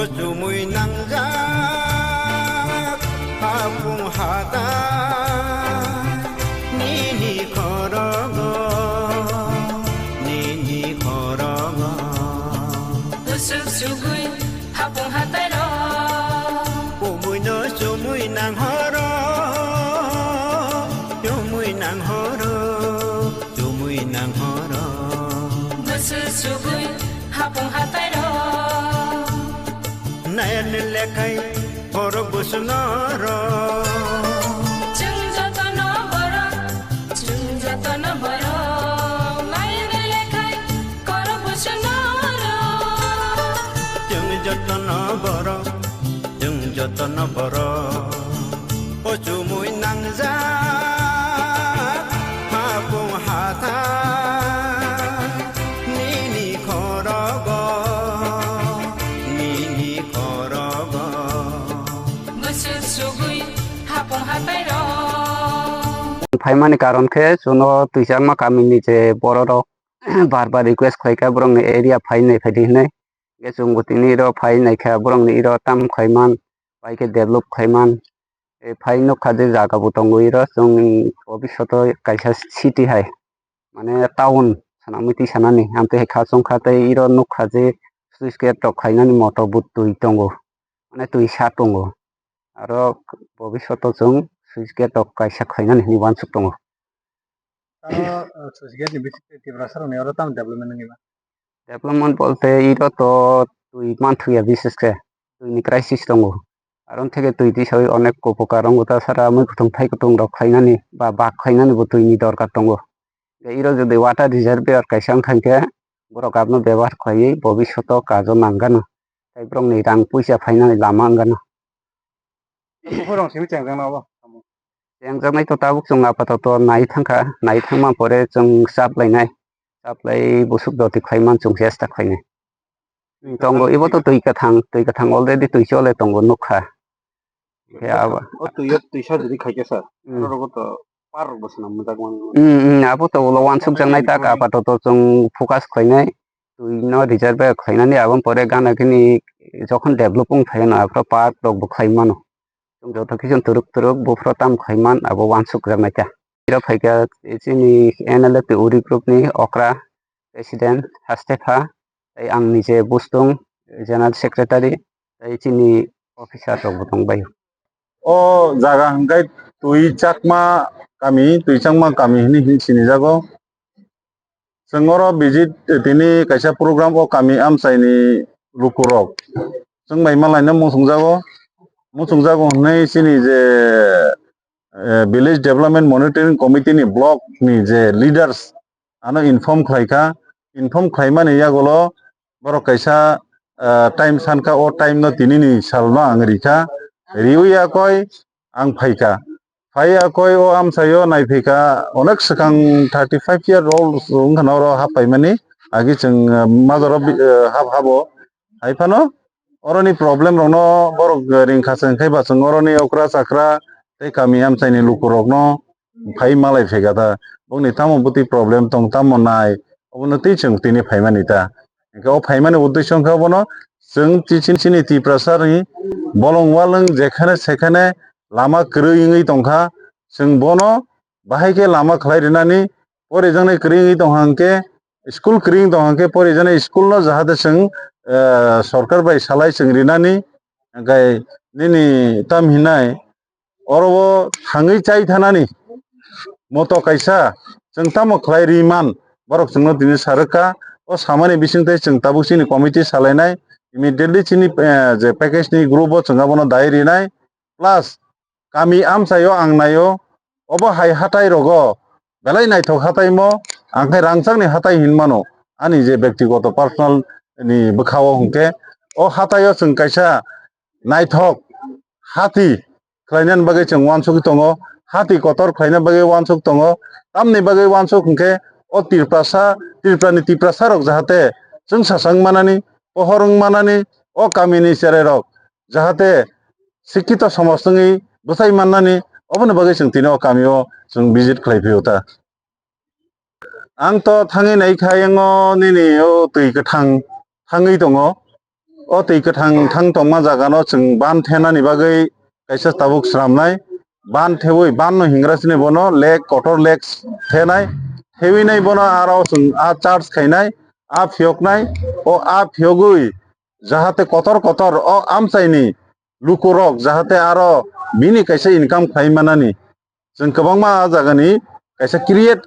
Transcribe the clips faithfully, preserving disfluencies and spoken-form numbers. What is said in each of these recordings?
Chumui nangjak hapung hatai nini khorogo, nini khorogo. Busuk sugui hapung hatai ro. Chumui no chumui nang horo, chumui nang horo. Chumui nang horo. Busu sugui hapung hatai ro. Nayan lekhai horo busu noro. Chwng jotono borok, chwng jotono borok. Nayan lekhai horo busu noro. Chwng jotono borok, chwng jotono borok. O chumui nangjak hapung hatai nini khorogo, nini khorogo. Busuk sugui hapung hatai ro. Phaimani karon khe chwngno Twichangma kamini je bororok bar bar request khlaikha borokni area phainai phaidi hinwi. Hwnkhe chwngbo tini iro phai naikha, borokni iro tam khaiman, bai khe develop khaiman. E, phai nukha je jaga bo tongo iro, chwng bobishoto kaisa city hai, mane town swnamwi twi sanani. Amtwi hai kha chwngkha tei iro nukha je sluice gate rok khainani moto bo twi tongo, mane twi sa tongo. Aro bobishoto chwng sluice gate rok kaisa khainani hinwi uansuk tongo. Ano, eh, Swiss Gate ni bisingtwi Tiprasa rokni oro tamo development wngwi mano? Development bolte iro to twi manthuya, bises khe twi ni crisis tongo. Aro theke twi tisawi onek upokar wngo ta sara, mui kuthung thai kuthung rok khainani ba bak khainani bo twi ni dorkar tongo. Tei iro jodi water reservoir kaisa wngkha khe borok abono bebohar khlaiwi bobishoto kajo nang gano. Tei borokni rang puisa phainani lama wng gano. Buphurung simi chengjakna obo? Chengjaknai to tabuk chwng apatoto nai thangkha, nai thangma pore chwng chap lainai, chap lai busuk doti khlaiman chwng chesta khlainai. Tongo, ibo to twi kwthang, twi kwthang already twi chole tongo nukha. Khe abo o twi, o twisa jodi khaikhe sir, hmm, oro rogo to par rok bo swnam mujak mano. Hmm, hmm, abo to ulo uansuk jaknai tak apatoto chwng focus khlainai. Twi no reserve khlainani aboni pore gana gini jokhon develop wng phaino aphro park rok bo khlai mano. Chwng joto khe chwng twrwk twrwk buphro tam khlai man abo uansuk jaknai ta. Iro phaikha chini N L F T Uri group ni okra president haste pha tei ang nije bustung general secretary tei chini officer rok bo tong bai. O jaga hwnkhe Twi Chakma kami, Twi Chakma kami hinwi hin sinijago. Chwng oro visit tini kaisa program o kami amchaini lukurok chwng bai malaina muchungjago. Muchungjago hwnwi chini je, eh, Village Development Monitoring Committee ni block ni je leaders ano inform khlaikha. Inform khlaimani yagulo borok kaisa, eh, time sankha, o time no tinini salno ang rikha. Riwi yakoi ang phaikha. Phai yakoi o amchaio naiphikha, onek swkang thirty five year old wngkhana oro hap paimani, agi chwng, eh, majoro bi-, eh, hap habo. Hai phano oroni problem rokno borok, eh, ringkha se, hwnkhe ba chwng oroni okra chakra tei kami amchaini lukurokno phai malai phaikha ta. Bongni tamo bwtwi problem tong, tamo nai, obono twi chwng tini phaimani ta. Hwnkhe o phaimani uddesyo wngkha bono chwng chi-, chini, chini Tiprasani bolong walwng jekhane sekhane lama kwrwi wngwi tongkha, chwng bono bahai khe lama khlai rinani, porijaknai kwrwi wngwi tongkha hwnkhe, school kwrwi wngwi tongkha hwnkhe porijaknai school no jahate chwng, eh, sorkar bai salai chwng rinani, hwnkhe nini tam hinai oro o thangwi chai thanani moto kaisa chwng tamo khlai ri man, borok chwngno tini sa rwkha. O samani bisingtwi chwng tabuk chini committee salainai, immediately chini, eh, je package ni group o chwng abono dai rinai, plus kami amchaio ang naio, obo hai hatai rogo belai naithok hataimo, ang khe rangchakni hatai hinmano, ani je bektigoto personal ni bwkhao hwnkhe o hataio chwng kaisa naithok hati khlainani bagwi chwng uansugwi tongo, hati kotor khlaina bagwi uansuk tongo. Tamni bagwi uansuk hwnkhe o Tiprasa, Tripurani Tiprasa rok jahate chwng sasang manani, pohor wng manani, o kamini cherai rok jahate sikkito somaj wngwi bwchai mannani, oboni bagwi chwng tini o kamio chwng visit khlai phio ta. Ang to thangwi nai kha, yango nini o twi kwthang thangwi tongo. O twi kwthang thang tongma jagano chwng ban thenani bagwi kaisa tabuk swnamnai. Ban thewi, ban no hingra sini bono lake, kotor lake thenai. Thewi nai bono aro chwng a charge khainai, a phiyoknai, o a phiyogwi jahate kotor kotor o amchaini lukurok jahate aro bini kaisa income khlai manani. Chwng kwbangma a jagani kaisa create,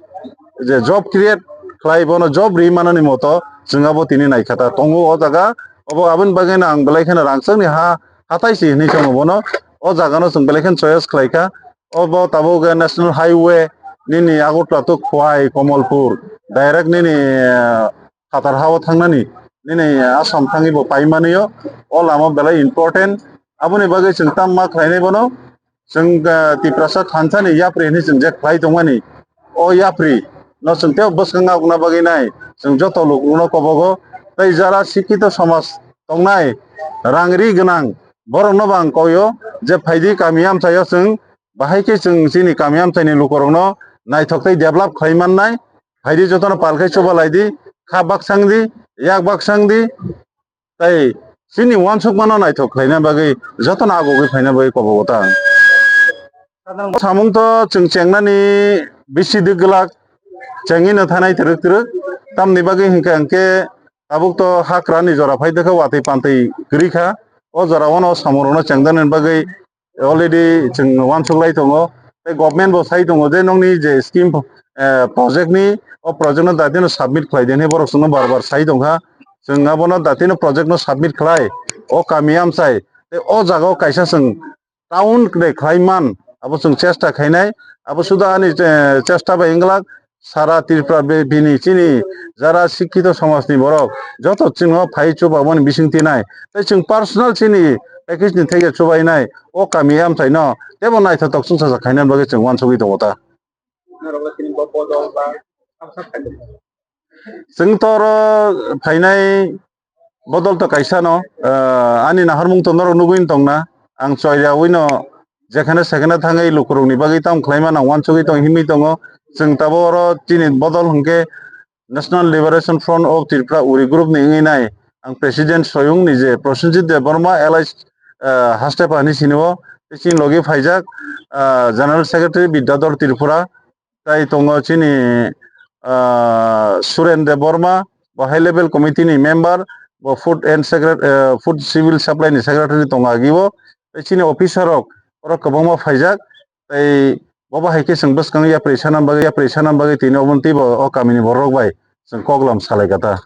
je job create khlai, bono job ri manani moto chwng abo tini naikha ta tongo o jaga. Obo aboni bagwi no ang belai kheno rangchakni ha, hatai si hinwi chongo bono. O jagano chwng belai kheno choice khlai kha. Obo tabuk national highway nini Agartala to Khowai, Kamalpur, direct nini, eh, phatar hao thangnani, nini Assam thangwi bo pai manwi o. O lama belai important. Aboni bagwi chwng tam ma khlainai bono. Chwng, ah, Tiprasa thansani yapri hinwi chwng je khlai tongmani, o yapri no chwng tei bwskang abuna bagwi nai chwng joto lukurokno kobogo. Tei jara sikhito somaj tongnai, rang ri gwnang borokno bo ang koio je phaidi kami amchaio chwng bahai khe chwng chini kami amchaini lukurokno naithok tei develop khlai mannai. Phaidi jotono pal khe chuba lai di, kha baksang di, yak baksang di, tei chini uansukmano naithok khlaina bagwi jotono agogwi phaina bagwi kobogo ta. Samung to chwng chengnani bisi dik glak, chengwi no thanai twrwk twrwk, tamni bagwi hinkhe hinkhe tabuk to hakrani jora phai dekha watwi pantwi kwrwi kha. O jora o no samung rokno chengdani bagwi already chwng uansuk lai tongo. Tei government bo sai tongo je nokni je scheme, eh, project ni, o project no datino submit khlai di hinwi borok chwngno bar bar sai tongkha. Chwng abono datino project no submit khlai, o kami amchai tei o jaga o kaisa chwng town de khlai man, abo chwng chesta khainai. Abo suda ani, eh, chesta bai wng glak. Sara Tripura be-, bini chini jara sikhito somajni borok joto chwngno phai chubamani bising tinai. Tei chwng personal chini package ni theke chubainai o kami amchaino tebo naithotok chwngsacha khaina bagwi chwng uansugwi tongo ta. Chwng to oro phainai bodol to kaisa no, ah, ani naharmung to norok nugwi tongna. Ang choiyawi no jekhane sekhane thangwi lukurokni bagwi tamo khlaima nang uansugwi tong himwi tongo. Chwng tabuk oro chini bodol hwnkhe National Liberation Front of Tripura uri group ni wngwi nai. Ang president soyung ni je Prosenjit Debbarma, alias, ah, Hastepa hinwi sinio, tei chini logi phaijak, ah, general secretary Bidyadhor Tripura, tai tongo chini, ah, Suren Debbarma, bo high level committee ni member, bo food and secret-, ah, food civil supply ni secretary tongo agi bo, tei chini officer rok oro kwbangma phaijak, tei bo bahai khe chwng bwskang yapri sana bagwi, yapri sana bagwi tini obo tei bo o kami ni borok rok bai chwng koklam salai kha ta.